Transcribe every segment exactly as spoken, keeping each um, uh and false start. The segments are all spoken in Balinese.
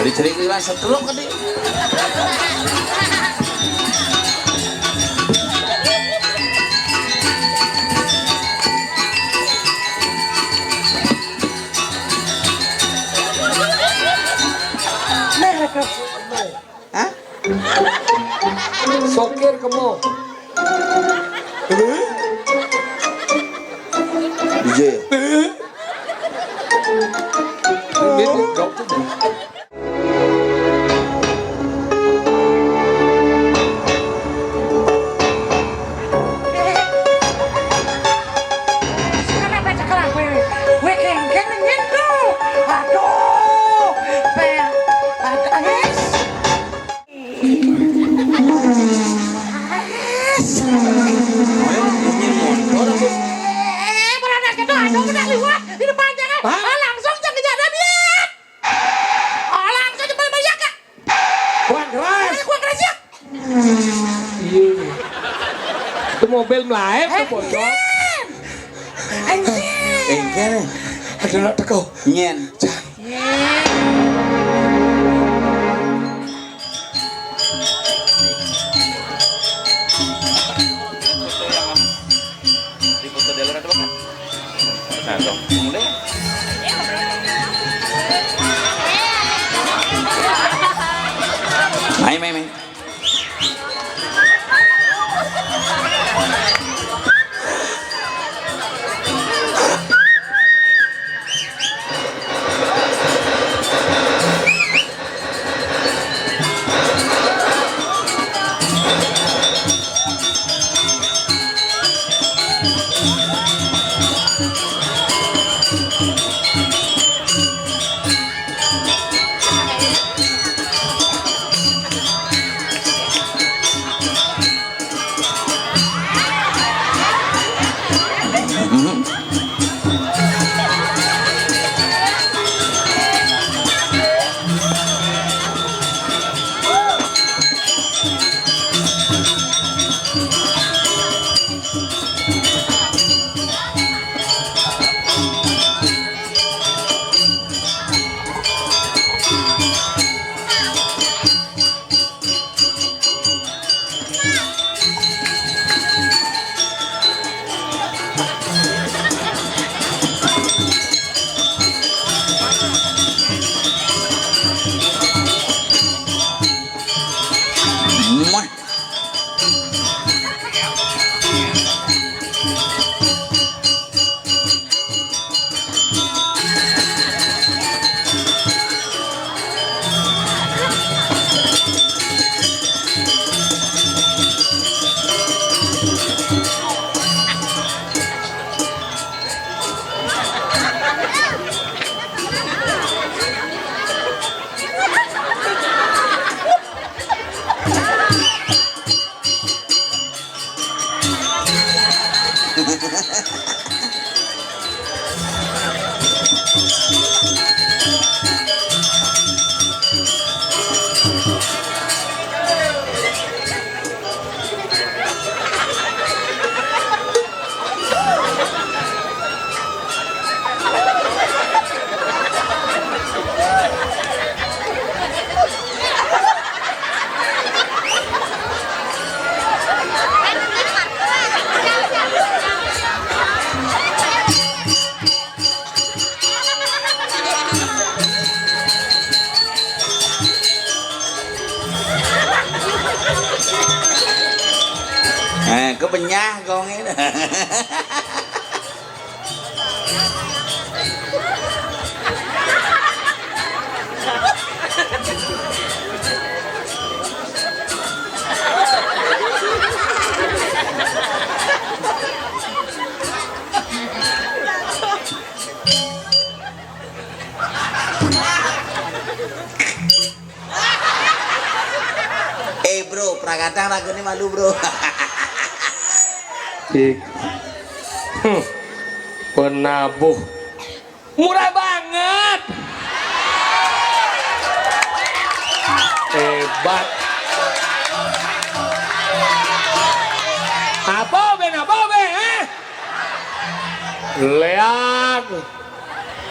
Cering lila setruk tadi. Nah, hah? Sokir kemo. Hah? D J ya? Hah? Ini drop tuh. Kenapa cekal gue? Gue kengkeng nyentuh. Aduh. Pe-, aduh, es. Eh, berada gitu, ada udah liwat di depan jangan. Hah? Ah, langsung jangan kejadian dia. Ah, langsung cepat bayar, Kak. Kurang keras. Kurang keras ya. Iya. Itu mobil melayu tuh bocor. Anjir. Anjir. Engke nih. Ada nak teko. Nyen. Jang. Di foto di luar ada apa? Nah, dong. Mulai. Main, main, main. Eh, kebenyah gong ini. Eh, bro, pragadang lagu ini malu, bro. Cik. Hmm. Penabuh. Murah banget. Hebat. Apa, Ben? Apa, Ben? Eh? Leak.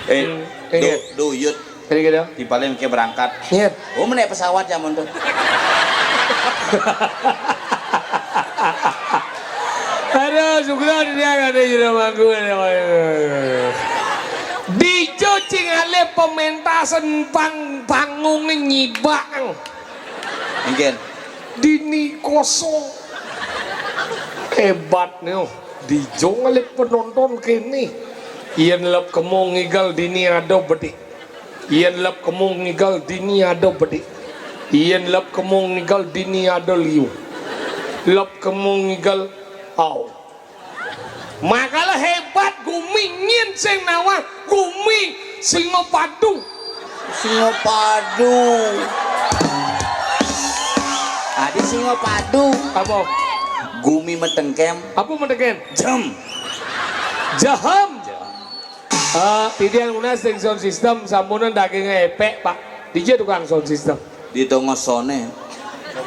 Eh, hmm, eh. Du-, duyut. Kira-kira. Timpalé mengké berangkat. Nyén. Oh, menék pesawat ya, mon tuh. Aduh, syukur dia ada jero mangku. Dijo cing alé pementasan pang-, panggung nyibak. Mungkin. Dini kosong. Hébat nih, oh. Dijo ngalih penonton kéné. Yén lep kemo ngigal dini ada bedik. Yén lep kemo ngigal dini ada bedik. Yén lep kemo ngigal dini ada liu. Lep kemo ngigal au. Makala hébat gumi nyén sing nawang gumi Singapadu. Singapadu. Adi Singapadu. Apa? Gumi metengkem. Apa metengkem? Jem. Jaham. Jaham. Eh, titiang nunas ring sound system, sampunang dagingé épék, Pak. Dija tukang sound system. Di tengah soné.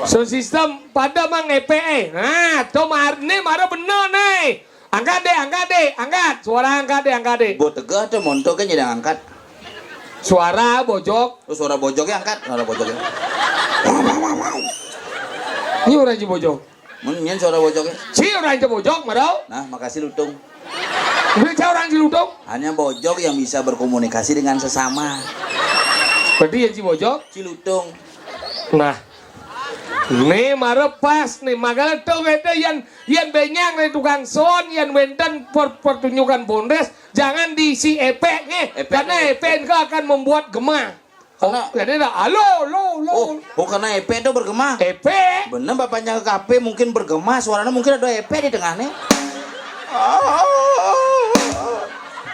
Sound system pada mang épék, eh. Nah, to mar-, né mara bener né. Angkat deh, angkat deh, angkat. Suara angkat deh, angkat deh. Buat tegah tuh monto kan jadi angkat. Suara bojog. Oh, suara bojognya angkat, suara bojognya. Ini orang Cibojog. Mun nyén suara bojognya. Si orang Cibojog, marau. Nah, makasih Lutung. Beli orang Cilutung. Hanya bojog yang bisa berkomunikasi dengan sesama. Berarti ya Cibojog? Cilutung. Nah. Né mara pas né, makala to kéto yén, yén bénjang né tukang sound, yén wénten per-, pertunjukan Bondrés, jangan diisi épék né. Épék. Karena épék itu akan membuat gema. Karena oh, jadi dah, halo, lo, lo. Oh, oh, karena épék itu bergema. Épék. Bener, bapaknya ke kafe mungkin bergema, suaranya mungkin ada épék di tengahnya.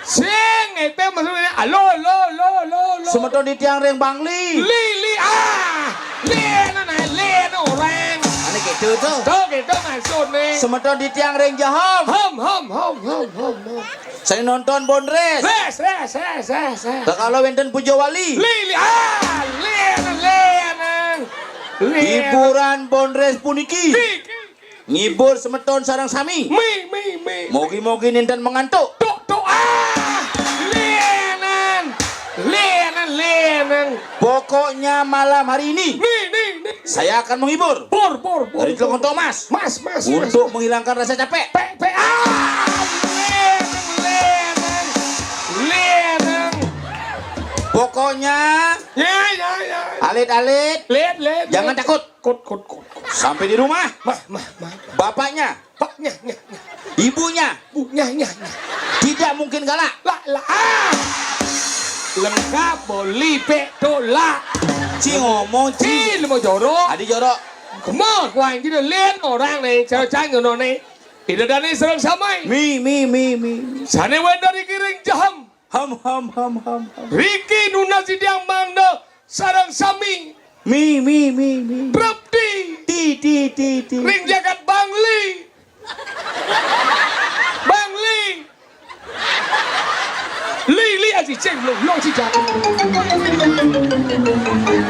Sing, épék maksudnya, halo, lo, lo, lo, lo. Semeton di tiang ring Bangli. Li, li, ah. Li, nah, nah, li, nah, orang. Aneh gitu tuh. Tuh, gitu maksudnya. Semeton di tiang ring Jaham. Ham, ham, ham, ham, ham, ham. Saya nonton Bondrés. Rés, rés, rés, rés, rés. Kakala wénten Puja Wali. Li, li, ah, li, nah, li, nah. Li. Hiburan Bondrés puniki. Li, li. Ngibur semeton sareng sami. Mi, mi, mi. Mogi-mogi nénten mengantuk. Tuk, tuk, ah! Lénan. Lénan, lénan. Pokoknya malam hari ini, mi, mi, mi, saya akan menghibur. Bor, bor, bor. Dari Teluk Kontok Mas. Mas, mas, mas. Untuk menghilangkan rasa capek. Pek, pek. Ah! Lénan, lénan. Lénan. Pokoknya, ya, ya, ya. Alit-alit. Lét, lét, jangan lét. Takut. Kut, kut, kut, kut. Sampai di rumah. Mah, mah, mah. Bapaknya. Pak, nyah, nyah, nyah. Ibunya. Bu, nyah, nyah, nyah. Tidak mungkin galak. Lah, lah, ah. Lengkap, boli, pek, tolak. Ci ngomong, ci. Ci, lu mau jorok. Adi jorok. Kemah, kuan, kita lihat orang nih, cara-cara ngono nih. Ida dani serang samai. Mi, mi, mi, mi. Sane wae dari kiring jahem. Ham, ham, ham, ham, ham. Riki nunas sidiang mangda sareng sami. Mi, mi, mi, mi. Prapti. Ti, ti, ti, ti. Ring jagat Bangli. Bangli. Li, li, aji ceng, lo, lo, ci jagat.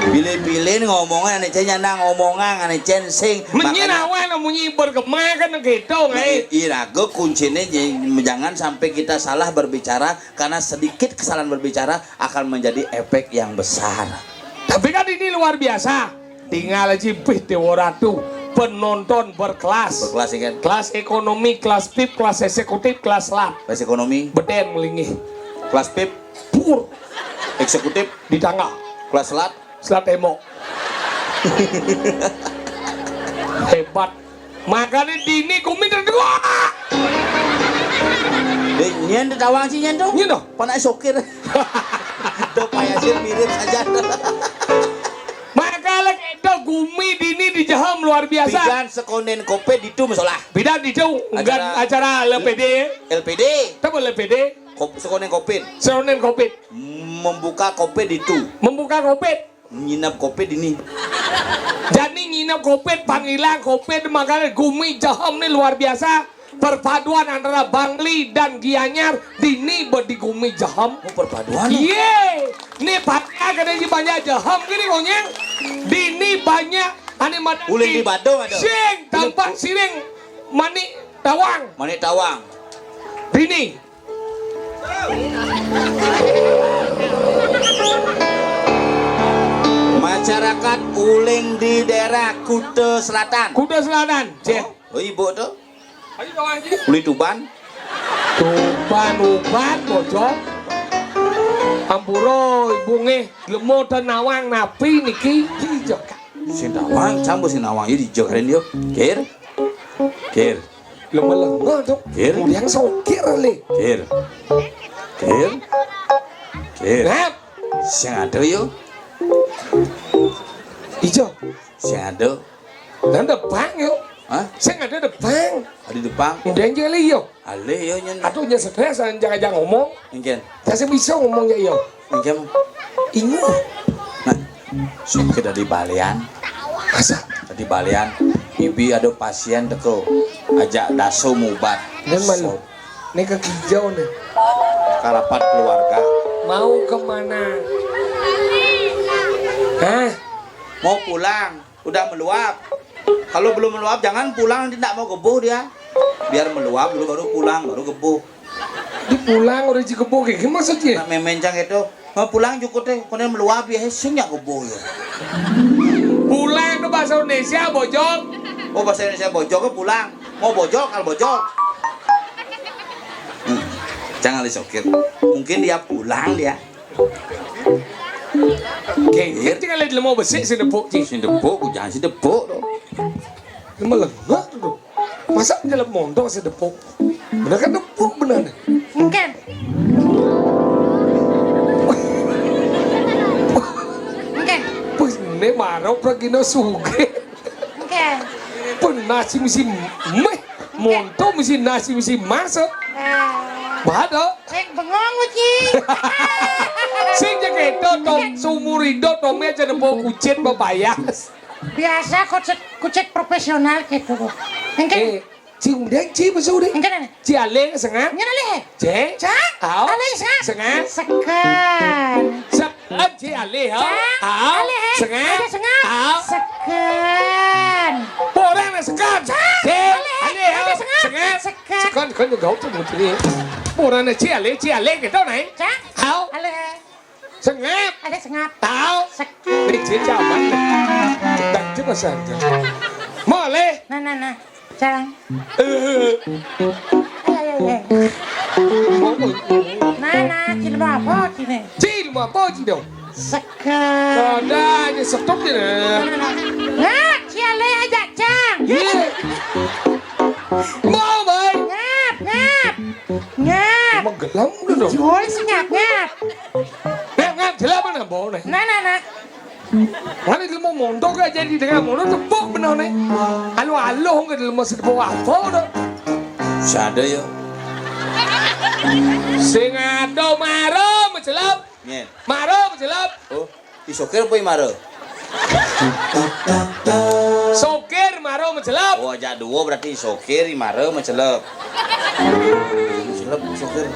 Pilih-pilih ngomongan ane cen nyandang omongan ane cen sing. Menyen makanya awan munyi bergema kan gitu, nah, ngai. I-, iraga kuncinya j-, jangan sampai kita salah berbicara. Karena sedikit kesalahan berbicara akan menjadi efek yang besar. Tapi kan ini luar biasa. Tinggal aja pih Dewa Ratu, penonton berkelas. Berkelas, ya kan? Kelas ekonomi, kelas pip, kelas eksekutif, kelas lat. Kelas ekonomi. Beden melinggih. Kelas pip. Pur. Eksekutif. Di tangga. Kelas lat. Selat Tembok. Hebat. Makanya dini kumi tertua. Eh, nyen tawang sih nyen tuh. Nyen tuh. Panak sokir. Tuh payasir mirip saja. Makanya itu gumi dini di jahem luar biasa. Bidan sekonen kopi ditu masalah. Bidan ditu, enggak acara, acara L P D. L P D. Tahu L P D? Kop-, sekonen kopi. Sekonen kopi. Membuka kopi ditu. Membuka kopi. Nginep covid ini. Jadi nginep covid, panggilan covid, makanya gumi jahem nih luar biasa. Perpaduan antara Bangli dan Gianyar dini bedi gumi jahem. Oh, perpaduan. Iya. Nih pakai ada di banyak jahem gini konyang. Dini banyak ane mata. Uling di Badung ada. Sing tampak siring manik tawang. Manik tawang. Dini. Kat uling di daerah Kuta Selatan. Kuta Selatan, Cek. Oh, ibu tu. Ayo, kawan, Cek. Uli Tuban. Tuban, Uban, Bojong. Ampura, Ibu nggih, lemo ten nawang napi niki? Dijok. Sing nawang, campur sing nawang, ya dijok karen yo. Kir. Kir. Lemo-lemo tu. Kir. Yang sokir le. Kir. Kir. Kir. Nap. Sing ada yo. Ijo. Sing ada. Nang depan yo. Hah? Sing ada depan. Ada depan. Udah aja le yo. Alih yo nyen. Aduh, nya stres, jangan-jangan ngomong. Engken. Kasih bisa ngomong ya yo. Engken. Ingu. Nah, sokir tadi balian. Asa. Tadi balian. Ibi ada pasien teko. Ajak daso mubat. Dan malu. So- Ini ke kijau nih. Karapat keluarga. Mau kemana? Hah? Mau pulang. Udah meluap. Kalau belum meluap, jangan pulang, nanti ndak mau gebuh dia. Biar meluap dulu, baru pulang, baru gebuh. Di pulang udah digebuh, kayak gimana maksudnya? Nak memencang itu, mau pulang cukup deh, kemudian meluap ya, sing ya gebuh ya. Pulang itu bahasa Indonesia, bojok. Oh, bahasa Indonesia bojok ke pulang. Mau bojok, kalau bojok. Hmm, jangan disokir. Mungkin dia pulang dia. Gengkit tinggal di lemah besi si depuk, Ci. Si depuk, ku jangan si depuk tu. Melengah tu. Masa dalam mondok si depuk? Benar kan depuk benar ni? Engken. Engken. Pus ni marau pragina suge. Engken. Pun nasi misi meh. Monto misi nasi misi masak. Ah. Bado. Sing bengong, Uci. Sing jaga itu, tom, seumur hidup, tomnya aja nembok kucit, babayas. Biasa kucit, kucit profesional gitu. Engken. Eh, Ci udah, Ci, masuk udah. Engken, aneh. Ci alih sengap. Engken alih. Ci. Cak. Au. Alih sengap. Sengap. Sekan. Sek-, Ci alih, au. Cak. Au. Alih, eh. Sengap. Ada sengap. Au. Sekan. Orang nak sekan. Cak. Ci. Alih, eh. Alih, au. Ada sengap. Sengap. Sekan. Sekan, sekan juga tu mesti. Orang nak Ci alih, Ci alih gitu, nai. Cak. Au. Alih, eh. Sengap. Ada sengap. Tau. Sek- Ni Ci jaman. Cetak je pasal tu. Malih. Nah, nah, nah. Jalan. Eh. Ayo, ayo, ayo. Mau, mau. Nah, nah, Ci lemo apa Ci ni? Ci lemo apa Ci dong? Sekat. Ada aja stop je. Nah, nah, nah. Nah, Ci alih ajak cang. Ye. Mau, mai. Ngap, ngap. Ngap. Magelang tu dong. Jol sengap, ngap. Ngap, ngap, jelas mana bau ni? Nah, nah, nah. Mana dia mau mondok aja di tengah mondok tepuk benar ni. Alu-alu ke dia mau sedepuk apa tu? Sada ya. Sing ada mara mencelap. Nyen. Mara mencelap. Oh, i sokir apa i mara? Sokir mara mencelap. Oh, ajak dua berarti i sokir, i mara mencelap. Mencelap sokir.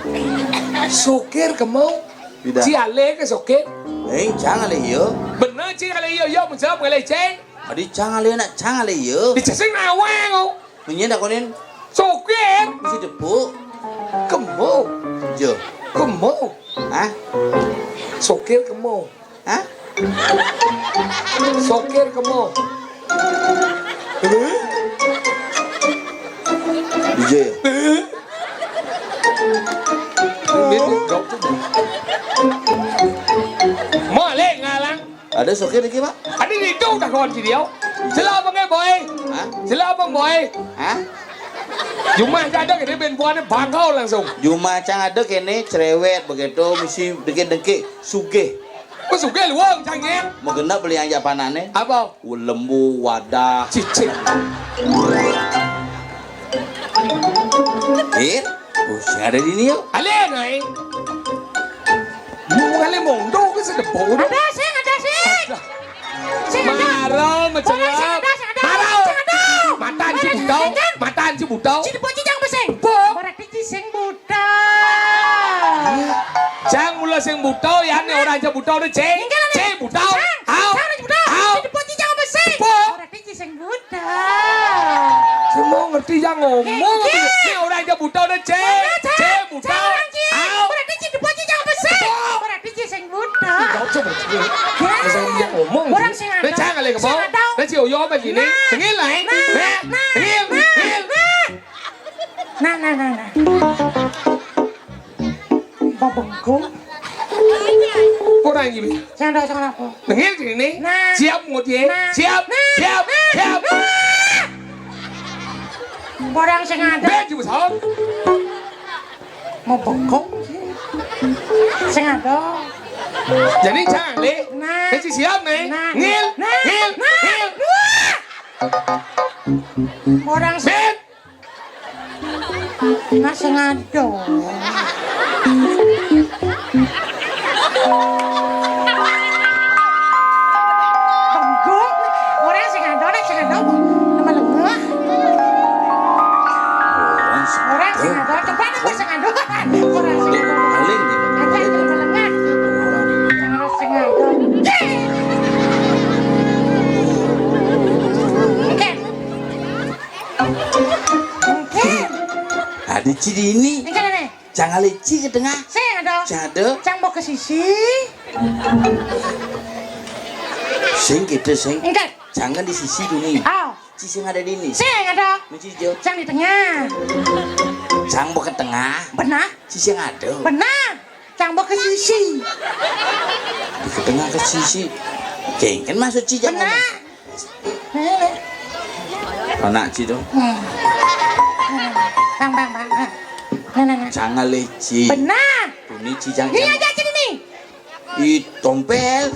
Sokir kemau. Tidak. Ci alih ke sokir? Eh, cang alih iya. Benar ci alih iya, iya mencelap alih ceng. Adi cang alih nak cang alih iya. Di cesing nawang. Menyen dah konen. Sokir. Mesti depuk. Kemau. Je. Kemau. Hah? Sokir kemau. Hah? Sokir kemau. Eh? Di je. Eh? Ini enggak tu. Malih ngalang. Ada sokir lagi, Pak? Ada di tu dah kawan si dia. Sila apa ngai, boy? Hah? Sila apa, boy? Hah? Jumah cang ada kene ben puan bangkau langsung. Jumah cang ada kene cerewet begitu, misi dengki-dengki, sugih. Oh, sugih luang cang ya. Mau genap beli yang jak panane. Apa? Lembu, wadah. Cicing. Eh, oh, sing ada di ni yo. Alih nai. Mu ngalih mondok ke sedepuk? Ada sing, ada sing. Sing ada. Mara mencelap. Sing ada, sing ada. Mara. Sing ada. Matan ci buta. Matan ci buta. Ci depuk ci jangan besing. Depuk. Berarti ci sing buta. Cang mula sing buta, ya ni orang ci buta tu, cing. Ci buta. Au. Au. Ci depuk ci jangan besing. Depuk. Berarti ci sing buta. Semua ngerti yang ngomong. Ni orang ci buta tu, cing. Ci buta. Au. Berarti ci depuk ci jangan besing. Berarti ci sing buta. Kau coba. Masa dia ngomong. Orang sing ada. Kebo. Sing ado. Nah, ciu yo apa sini? Nah. Tengil lah, eh. Nah, nah, nah, tengil, nah, tengil. Nah. Nah, nah, nah, nah. Babengkung. Kurang gini. Sing ado, sing ado. Tengil sini. Nah. Siap, ngut ye. Nah. Siap, nah, siap, nah, siap. Nah. Kurang sing ado. Ben, coba sahur. Mau bengkong sih. Sing ado. Jadi jangan, Le. Nah. Jadi siap, nih. Nah. Ngil, nah, ngil, nah, ngil. Wah. Orang sing Ben. Nah, sing ado. Tunggu. Ora sing ado, ora sing ado. Apa lengah? Ora sing ado. Coba nih, sing ado. Ora sing ado. Paling gitu. Ada yang melengah. Ora sing ado. Oke. Oke. Ada ci di ini. Ini kan nih. Cang aleci ke tengah. Sing ado. Sing ado. Cang mbok ke sisi. Sing gitu, sing. Enggak. Jangan di sisi dulu. Oh. Ci sing ada di ini. Sing ado. Mesti jauh. Cang di tengah. Cang mbok ke tengah. Benah. Ci sing ada. Benah. Cang mbok ke sisi. Di ke tengah ke sisi. Kengken maksud ci jangan. Benah. Anak ci to. Hmm. Bang, bang, bang. Nah, nah, nah. Jangan leci. Benar. Ini ci jangan. Ini aja ci ini. Ih, tompel.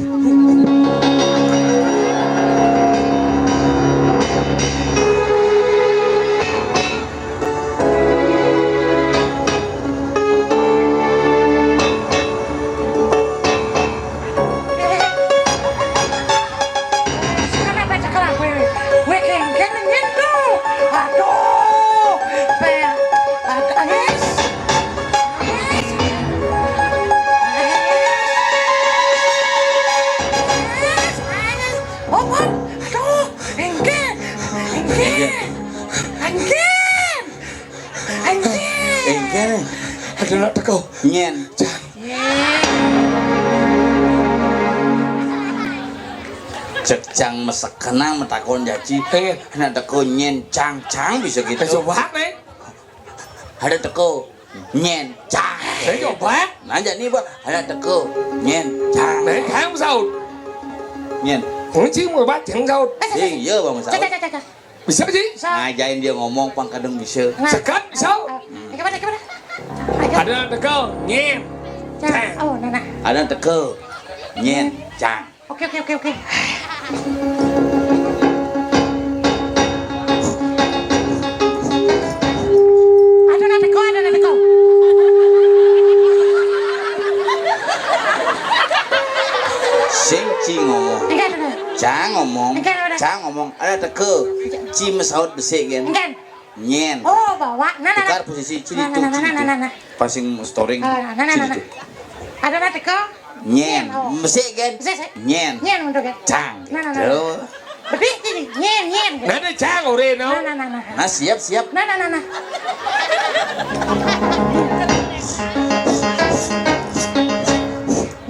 Kenapa cakar aku ini? Gue kengken nyentuh. Aduh. Pel. Aduh, Ais. Ais. Ais. Ais. Oh, oh. Aduh. Engken. Engken. Engken. Engken. Engken. Ada nak teko. Nyen. Cang. Cek cang mesek kenang metakon jaji. Iya. Anak teko nyen cang, cang bisa gitu. Eh, coba, nih. Ada teko nyen cang. Saya coba. Nanya nih, Pak. Ada teko nyen cang. Nah, kamu saut. Nyen. Kunci mau baca yang saut. Iya, Bang Saut. Cak, cak, cak, cak. Bisa, Ji? Bisa. Ngajain dia ngomong, pang kadang bisa. Nah. Sekat, bisa. Ah, ah. Gimana, gimana? Ayo. Ada teko nyen. Cang. Cang. Oh, nah, nah. Ada teko nyen cang. Oke, oke, oke, oke. Ada nak teko, ada nak teko. Sing ci ngomong. Enggak, enggak. Cang ngomong. Enggak, enggak. Cang ngomong. Ada teko. Ci mesaut besik kan. Enggak. Nyen. Oh, bawa. Nah, nah, nah. Tukar posisi ci. Nah, nah, nah, nah, nah, nah. Passing storing. Ah, nah, nah, nah, nah. Ada nak teko? Nyen. Nyen, oh. Mesik kan? Mesik, mesik. Nyen. Nyen untuk kan? Cang. Nah, nah, nah. Tuh. Bedik sini. Nyen, nyen. Nah, ada cang ore no. Nah, nah, nah, nah. Nah, siap, siap. Nah, nah, nah, nah.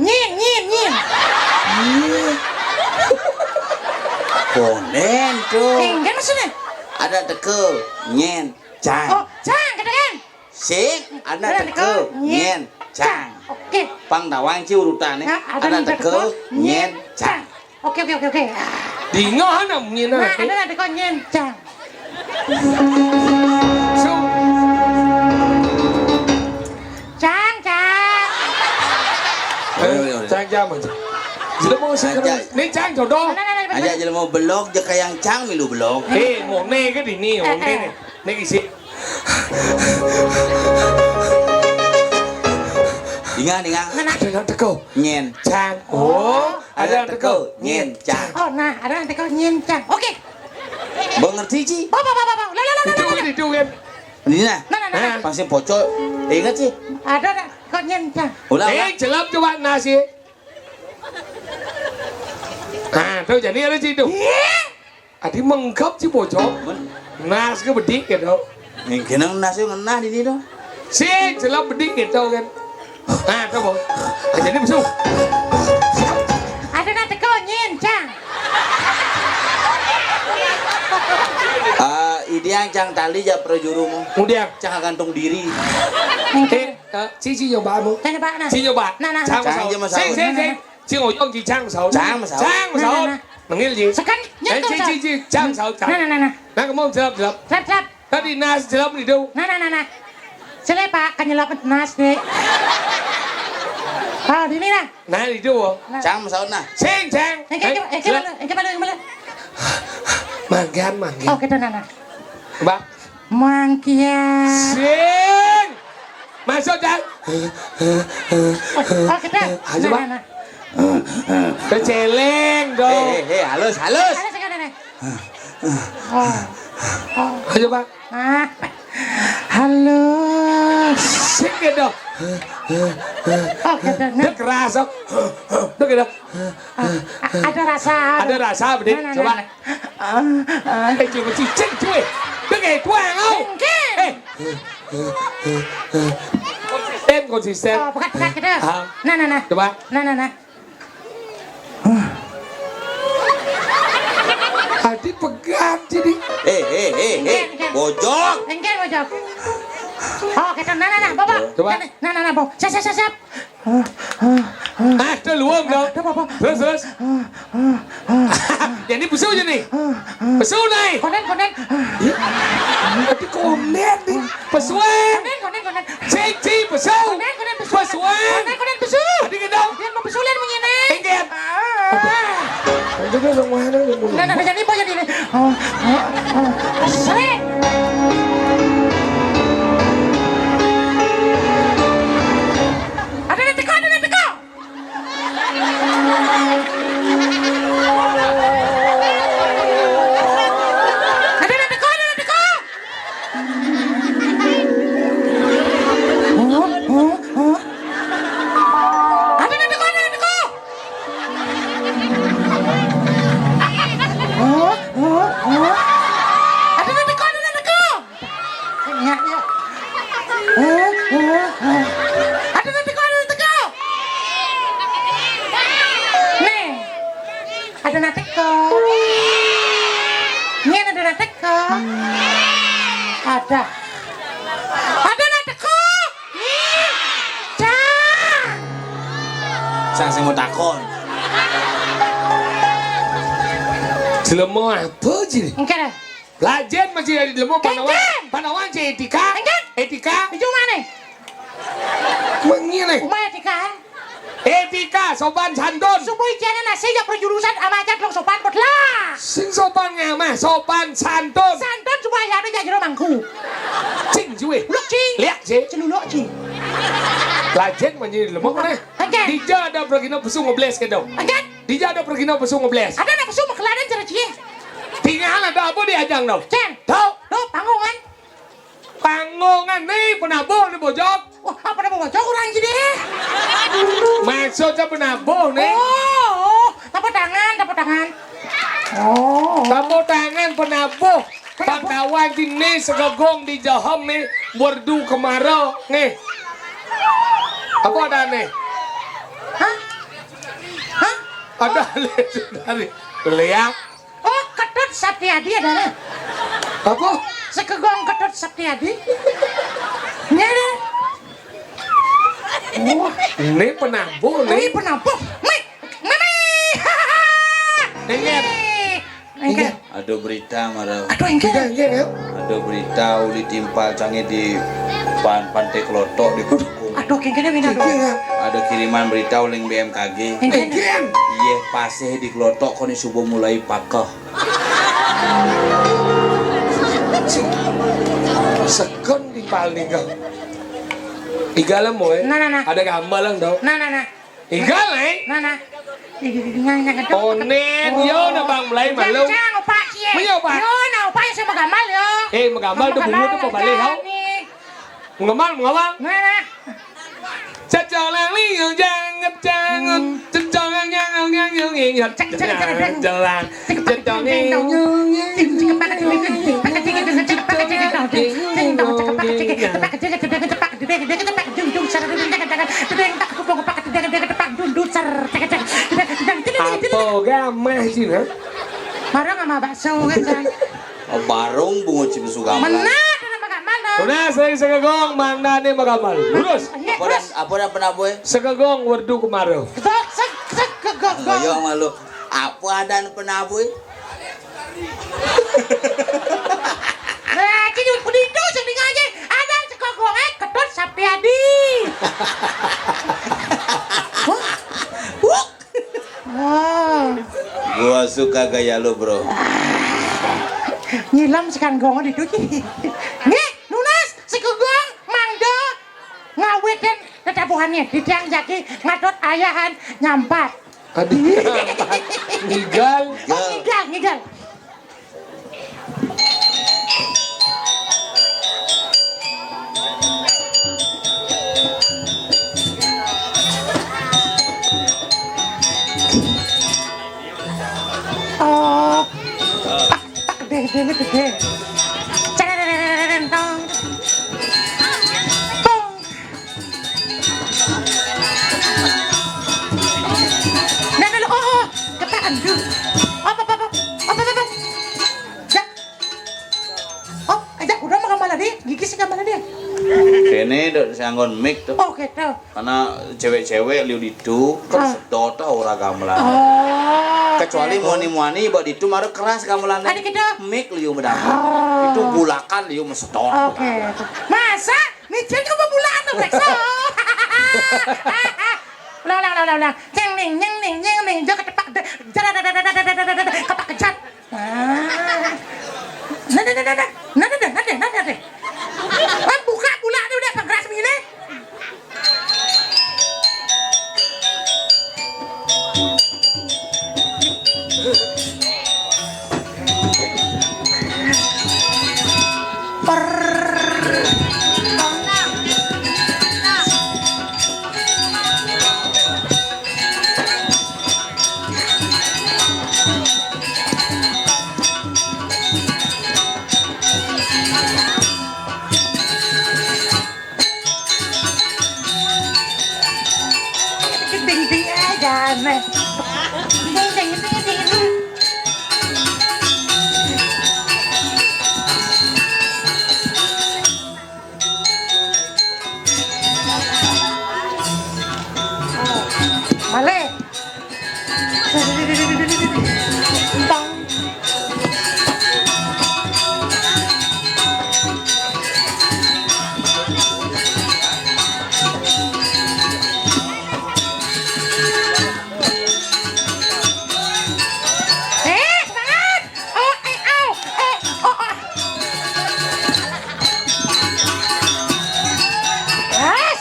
Nyen, nyen, nyen. Konen tuh. Enggak maksudnya. Ada teko, nyen, cang. Oh, cang, kata kan? Sik, ada teko, nyen, cang. Oke. Pang tawang ci urutannya. Nah, ada teko, nyen, cang. Oke, oke, oke, oke. Dingah anak nyen. Nah, ada teko, nyen, cang. Cang, cang. Ayo, ayo, ayo. Cang, cang, cang. Jelema sing aja. Ini cang jodoh. Nah, nah, nah, nah, aja jelema belog, jek kayang cang milu belog. Eh, mau ne ke dini, mau ne. Nek isi. Dingah, dingah. Mana? Ada nak teko. Nyen. Cang. Oh, ada nak teko. Nyen. Cang. Oh, nah, ada nak teko. Nyen. Cang. Oke. Mbok ngerti, Ci? Bapak, bapak, bapak. Lah, lah, lah, lah, lah. Itu, itu kan. Ini nah. Nah, nah, nah, nah. Pasti pocol. Ingat, Ci? Ada nak teko. Nyen. Cang. Ulah, ulah. Eh, jelap coba nasi. Nah, tuh jadi ada ci tuh. Iya. Adi menggap ci bocok. Nas ke bedik gitu. Yang kena nas itu ngenah di sini tuh. Si jelap bedik gitu kan. Nah, tuh, Bang. Nah, jadi besok. Ada nak teko nyen, Cang. Cang, cang tali ja prajuru mu. Kemudian. Cang gantung diri. Eh, eh, 知唔知用把冇？等等吧，那。知用把？那，那，那。請我手。請，請，請。請我用佢請手。請手。請手。那，那，那。Manggil ji. Sekan, eh, nyekel, ci, ci, ci, cang sau, cang. Nah, nah, nah, nah. Nah, kamu jawab, jawab. Jawab, jawab. Tadi nas jawab ni tu. Nah, nah, nah, nah. Sila, Pak, kan nyelap nas ni. Ah, di mana? Nah, itu. Nah. Cang, masalah nah. Sing, cang. Engke, engke, engke, malu, engke, malu, engke, malu. Manggan, manggan. Oh, kita, nah, nah. Mbak. Mangkian. Sing. Masuk, cang. Oh, kita. Ayo, nah, Pak. Nah, nah. Keceleng dong. Eh, eh, eh, halus, halus. Halus, halus, halus. Oh. Oh. Ayo, Pak. Ah. Halus. Sing gitu. Oh, gitu. Nah. Dia keras, oh. Dia gitu. Ah, ah, ada rasa. Ada rasa, Bedit. Nah, nah, coba. Nah, nah. Ah, ah. Eh, coba cicing, cuy. Dia kayak tuang, oh. Engke. Eh. Konsisten, konsisten. Oh, pegat, pegat, gitu. Ah. Nah, nah, nah. Coba. Nah, nah, nah. Adi pegat jadi. Eh, eh, eh, eh. Engke, engke. Bojok. Engke, bojok. Oh, gitu. Nah, nah, nah, Bobo. Coba. Nah, nah, nah, nah, Bo. Siap, siap, siap, siap. Ah, ah, ah. Ah, dah luang dong. Dah, Bobo. Terus, terus. Ah, ah, ah. Jadi pesu je ni. Ah, ah. Pesu ni. Konden, konden. Ih, adi konden ni. Pesuan. Konden, konden, konden. Cici pesu. Konden, konden pesu. Pesuan. Konden, konden pesu. Adi gendong. Biar mau pesu lihat munyi ni. Engket. Ah. Itu dia orang mana ni? Nah, nah, jadi apa jadi ni? Oh, oh, oh. Sering. Ada nak teka, ada nak teka. Ada nak teka, ada nak teka. Huh? Huh? Huh? Ada nak teka, ada nak teka. Huh? Huh? Huh? Ada nak teka, ada nak teka. Ingat, ya. Huh? Huh? Huh? Ada nak teka, ada nak teka. Nih. Ada nak teka. Nyen ada nak teka. Ada. Ada nak teka. Cang. Cang sing mau takon. Jelema apa ji? Engke dah. Lajen masih ada jelema Panawan. Engke. Panawan si Etika. Engke. Etika. Itu mana? Mengini. Umai Etika, eh? Etika, sopan santun. Subuh ijana nasi jak perjurusan ama aja telung sopan, potlah. Sing sopan ngamah, sopan santun. Santun subuh aya ada jak jero mangku. Cing juwe. Luk, cing. Liak, cing. Celuluk, cing. Lajen manjadi lemuk, nah. Engke. Dija ada pragina pesu ngebles ke dong. Engke. Dija ada pragina pesu ngebles. Ada nak pesu makeladan cara cie. Tinggal ada apa di ajang dong? Cen. Tahu? Tuh, panggungan. Panggungan ni penabuh ni bojok. Wah, apa nama bojok orang gini? Maksudnya penabuh ni. Oh, oh, tepuk tangan, tepuk tangan. Oh. Tepuk tangan penabuh. Penabuh. Pangkawan gini segegung di jahem ni, berdu kemara ni. Apa ada ni? Hah? Hah? Ada lihat dari lihat. Oh, Ketut Saptiadi ada lah. Apa? Sekegong Ketut Saptiadi. Nya ada. Oh, ini penabuh ni. Ini penabuh. Mai, mai, mai. Engke. Engke. Ada berita marau. Aduh, engke. Engke, engke, ya. Ada berita uli timpal canggih di pan-, Pantai Kelotok di Kutukung. Aduh, engke, engke, engke. Ada kiriman berita uling B M K G. Engke. Engke. Iya, pasih di Kelotok koni subuh mulai pakah. Sekon di paling kau. Iga lah, moe. Nah, nah, nah. Ada gambar lah, dong. Nah, nah, nah. Iga lah, eh. Nah, nah. Onen, yo, nah, Bang Melai malu. Jangan, jangan, opak, cie. Iya, opak. Yo, nah, opak, yo, sama gambar, yo. Eh, menggambar tu, sama bulu tu, gambar, pembalik, yo. Ni. Mengamal, mengawal. Nah, nah. Cacau lali, jangan, jangan. Hmm. Cacau yang, yang, yang, yang, yang, yang. Cek, cek, cek, cek. Jalan. Cek, cek, cek, cek, cek. Cek, cek, cek, cek, cek. Apa gamah sih, nah? Marang sama bakso kan, Cang. Barung bungut si besu gamelan. Menah, dana magamal, dah. Tunas, saya segegong, mangdané magamal. Lurus. Nggih, apa dan, terus? Apa dan penabuh? Segegong werdu kemarau. Betul, se-, segegong. Ayo malu. Apa dan penabuh? Nah, cik, udah itu, sing dengar aja. Ada segegong, eh, Ketut Sapiadi. Wah. Wah. Wah. Gua suka gaya lu, bro. Nyilam sekan gong di tuji. Nggih, nunas, segegong, mangda, ngawitin tetabuhané, titiang jagi ngadot ayahan nyampat. Aduh, nyampat. Ngigal. Oh, ngigal, ngigal. Oh. Tak, tak, deh, deh, deh, deh. Cerererererentong. Tong. Nah, nah, oh, oh, ketak, aduh. Op, op, op, op. Op, op, op, op. Jak. Op, ajak udah mah gambar tadi, gigi sih gambar tadi. Kéné dok sanggon mic tuh. Oh, gitu. Karena cewek-cewek liu ditu, kan sedot ah ora gamelan. Oh, kecuali oké. Muani-muani, bak ditu mara keras gamelan. Ada gitu. Mic liu medang. Oh. Itu bulakan liu mesedot. Oké. Masa? Micin kok bebulakan tuh, Brekso? Ulang, ulang, ulang, ulang, ulang. Nyeng, ning, nyeng, ning, nyeng, ning. Jo ketepak, de-, jara, da, da, kepak kejat. Ah. Nah, nah, nah, nah, nah. Nah, nah, nah, nah, nah, nah, nah. Ah, buka pula ni udah penggeras begini. Per. Ding, ding, eh, jangan. Ding, ding, ding, ding. Malih. Tong. Eh, semangat! Oh, eh, au, eh, oh, oh. Yes!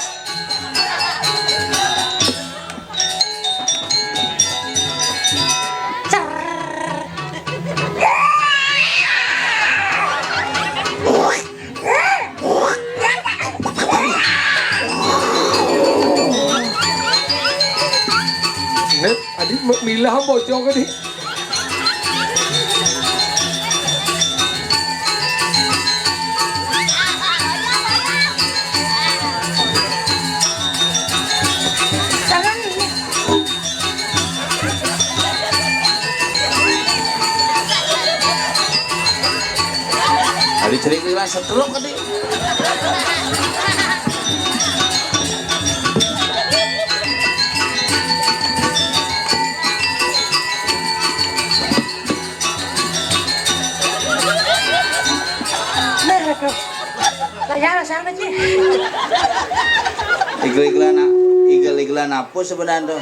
Net, adi milah bocor ke di? Adi cerik ni lah seteluk tadi. Nah, aduh. Lah, ya, sama, Ci. Igel-igelan, igel-igelan apa sebenarnya?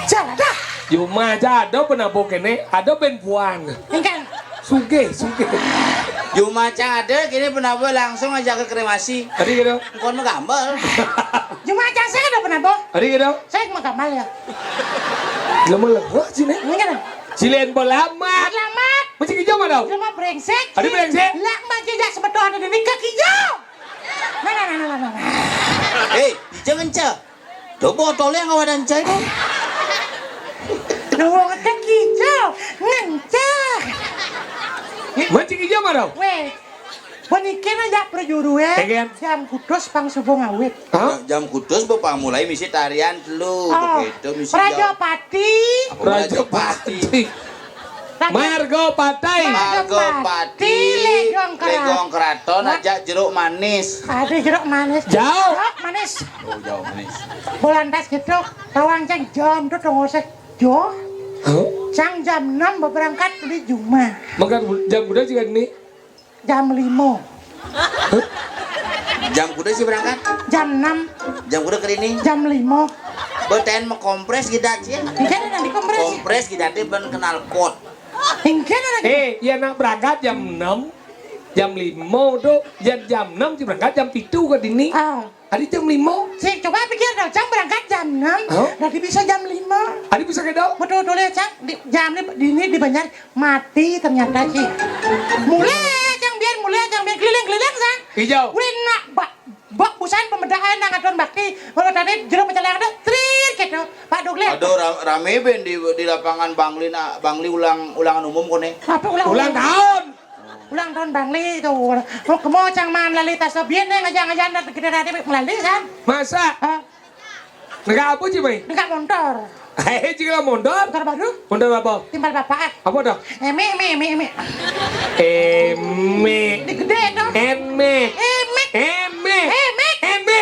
Jalan dah. Jumah aja ada penabuh kéné, ada band puan. Engkén. Sugih, sugih. Jumah cang ada, kéné penabuh langsung ajak ke kremasi. Tadi gitu. Engkon mah gambel. Jumah cang saya ada penabuh. Tadi gitu. Saya mah gambel ya. Lama lewat sini. Ini kan. Cilén belamat. Belamat. Masih kijau mana? Lama brengsek. Ada brengsek? Lah, masih jak sebetulnya ini ke kijau. Nah, nah, nah, nah, nah, nah. Hei, jangan cah. Tuh botolnya nggak ada encai kok. Nah, wong ke kijau, ngencah. Masih kijau mana? Weh. Paniki na jak prajurué. Jam kutus pang subuh ngawit. Hah? Jam kutus bapa mulai misi tarian telu. Oh, begitu misi jam. Prajapati. Apa Prajapati? Margapati. Margapati. Legong Keraton. Legong Keraton aja jeruk manis. Ada jeruk manis. Jauh. Jeruk manis. Oh, jauh manis. Bolantas gitu. Tawang cang jam tu tunggu sik. Jo. Hah? Cang jam enam berangkat di jumah. Mangkat jam kuda juga ini? Jam lima. Jam kuda sih berangkat? Jam enam. Jam kuda ke ini? Jam lima. Beten mau kompres kita sih. Iya, nanti kompres. Kompres kita teh ben kenal pot. Enggak ada lagi. Eh, ya nak berangkat jam enam, jam lima tuh, jam, jam enam sih berangkat jam pitu ke dini. Ah. Tadi jam lima. Sik, coba pikir dong, Cang berangkat jam enam, hah? Tadi bisa jam lima. Tadi bisa ke dong? Betul, betul ya, Cang. Di, jam ini, ini di Banjar mati ternyata sih. Mulai, Cang, biar mulai, Cang, biar keliling-keliling, Cang. Hijau. Udah nak, bak, bak busan pembedahan nang aturan bakti. Kalau tadi jero pecalang ada, trit gitu. Pak Duglen. Aduh, ra-, rame ben di, di lapangan Bangli, na-, Bangli ulang, ulangan umum kone. Apa ulang? Ulang tahun. Ulang tahun Bangli itu. Mau kemo Cang man lali tas lebih nih ngajak-ngajak anak kita tadi melali kan? Masa? Hah? Negak apa sih, Mai? Negak montor. Eh, juga montor? Montor baru? Montor apa? Timpal bapak. Apa dah? Eme, eme, eme, eme. Eme. Di gede dong. Eme. Eme. Eme. Eme. Eme. Eme.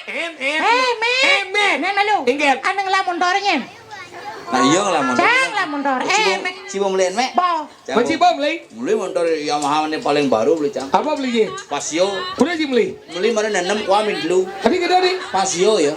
Eme. Eme. Eme. Nah, malu. Inggit. Aneh lah montornya. Nah, iya lah montor. Cang lah montor. Eme. Si bom lian, Mek. Bo. Cang. Masih bom, Li? Beli montor Yamaha ini paling baru beli, Cang. Apa beli, Ji? Pasio. Udah, Ji, beli? Beli mana nenem kuamin dulu. Tadi kita nih. Pasio ya.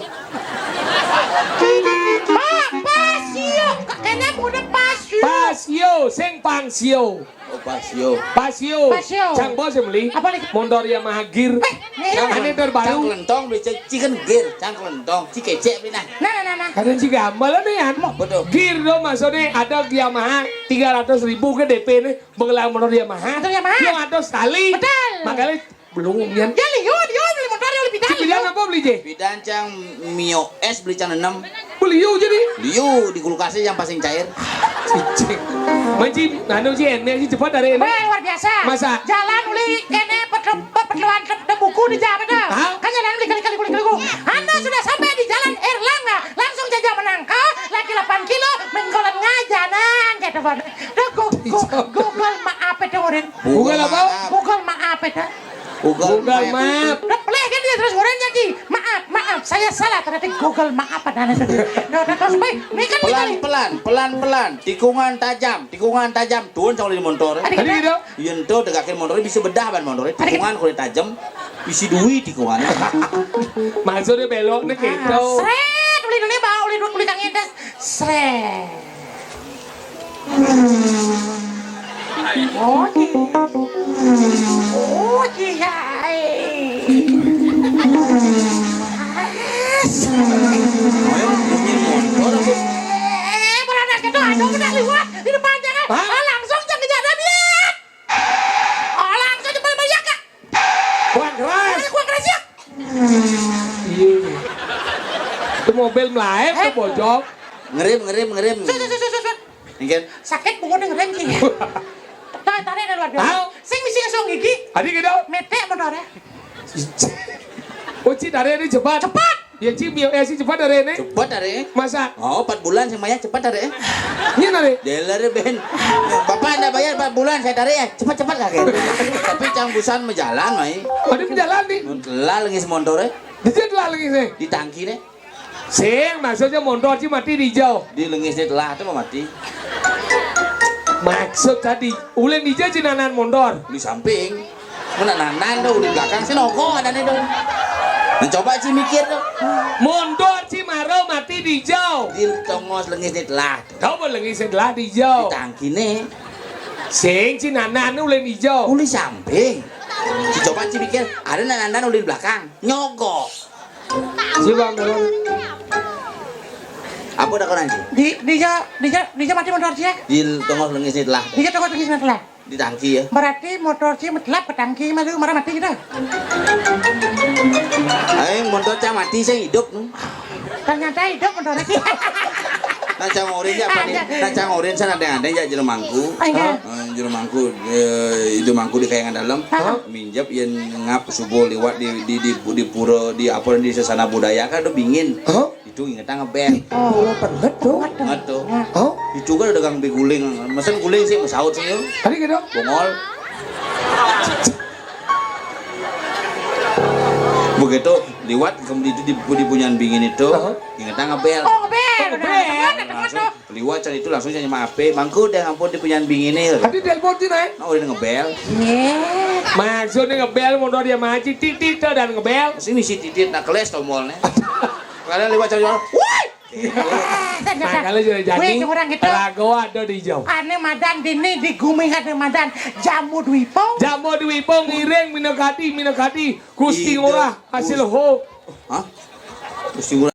Pak, Pasio. Kayaknya udah Pasio. Pasio, sing Pangsio. Oh, Pasio. Pasio. Pasio. Cang bos yang beli. Apa, Li? Montor Yamaha Gear. Eh, Cang, ane terbaru. Cang kelentong beli, Cang, chicken gear, Cang kelentong, cikecek beli nah. Nah, nah, nah, nah. Ada juga ambal nih, An. Betul. Gear dong, maksudnya ada Yamaha tiga ratus ribu ke D P nih. Bengkelah motor Yamaha. Motor Yamaha. Yang ada sekali. Betul. Makanya belum, Yan. Ya, liu, liu, beli motor, liu, beli bidan, si bidan liu. Apa beli, Je? Bidan Cang Mio S beli Cang enam. Beli liu jadi. Liu di kulkasnya yang pasing cair. Cicing. Manci, anu, Ji, ini, Ji, cepat dari ini. Wah, luar biasa. Masa? Jalan uli, kene, pet-, pet-, peteluan, pet-, buku di jalan ada. Hah? Kan jalan uli kali-kali kulik-kulik. Anda sudah sampai di Jalan Erlangga. Langsung saja menangkal, laki delapan kilo, menggolan ngajanan, gitu, Bang. Tuh, Gu-, Gu-, Google maaf itu, Urin. Google apa? Google maaf itu. Google Google Map. Map. Udah peleh kan dia terus, Urin, jadi, "Maaf, maaf, saya salah," ternyata Google maaf ada anak tadi. Udah, udah, terus, baik. Ini kan pelan, pelan, pelan, pelan. Tikungan tajam, tikungan tajam. Turun sama di motor. Tadi gitu? Iya, ento tegakin motornya bisa bedah ban motornya. Tadi gitu. Tikungan kulit tajam, isi duit tikungannya. Maksudnya beloknya gitu. Ah, sret, uli dunia bawa, uli duit, uli kang Indes. Sret. Oh, iya. Oh, iya. Ayo, bunyi motor, Bu. Eh, berada gitu, aduh, udah liwat di depan jangan. Hah? Ah, langsung jangan jadi, Biat. Ah, langsung cepat balik, Kak. Kuang keras. Kuang keras, ya. Iya. Itu mobil melayu, itu bojong. Ngerim, ngerim, ngerim. Sur, sur, sur, sur, sur. Mungkin. Sakit punggungnya ngerem, Ci. Tarik, tarik dari luar biasa. Hah? Sing misi ngesong gigi. Adi gitu. Metek motornya. Uci tarik ini cepat. Cepat. Ya, Ci, Mio, eh, si cepat dari ini. Cepat dari. Masa? Oh, empat bulan sih, Maya, cepat dari. Ini tarik. Dealer, Ben. Bapak ndak bayar empat bulan, saya tarik ya. Cepat-cepat, kakek. Tapi Cang busan menjalan, Mai. Ada menjalan nih. Telah lagi semotor, eh. Dia telah lagi sih. Di tangki nih. Sing, maksudnya motor sih mati di hijau. Di lengis nih telah tuh mati. Maksud tadi, ulin di hijau cinanan motor. Di samping. Mana nanan tuh, di belakang sih nongko ada nih dong. Nah, coba sih mikir tuh. Motor sih maro mati di hijau. Di tongos lengis nih telah. Coba lengis nih telah di hijau. Di tangki nih. Sing, cinanan ulin di hijau. Uli samping. Coba sih mikir, ada nanan uli di belakang. Nyogok. Si Bang, Bang. Apa dah korang, Ci? Di, di ja, di ja, di ja mati motor sih ya? Di tongos lengis ni telah. Di ja tongos lengis ni telah. Di tangki ya. Berarti motor sih metelap ke tangki mah tu, marah mati kita. Ayo, motor cang mati, saya hidup tu. Ternyata hidup motor sih. Nah, cang orin ya apa nih? Nah, cang orin sana ada-ada ya jero mangku. Ayo. Eh, jero mangku, eh, itu mangku di kayangan dalam. Hah? Minjep yang ngap subuh liwat di di di, di pura di apa di sesana budaya kan ada bingin. Hah? Itu ingetnya ngebel. Oh, banget tuh. Inget tuh. Hah? Itu kan ada gang biguling. Mesen guling sih, mesaut sih yuk. Tadi gitu. Bongol. Begitu liwat kemudian itu di, di punyan bingin itu, ingetnya ngebel. Oh, ngebel. Oh, ngebel. Langsung liwat cari itu langsung cari maaf. Mangku deh ampun di punyan bingin ini. Tadi telepon sih, Nay. Nah, udah ngebel. Maksudnya ngebel mau dia maji titit dan ngebel. Sini si titit nak keles tombolnya. Kalian liwat cari orang. Woi. Nah, kalau sudah jadi, orang gitu. Rago ada di jauh. Ane madan dini di gumi ane madan jamu dwipo. Jamu dwipo ngiring minakati, minakati. Gusti Ngurah hasil ho. Hah? Gusti Ngurah.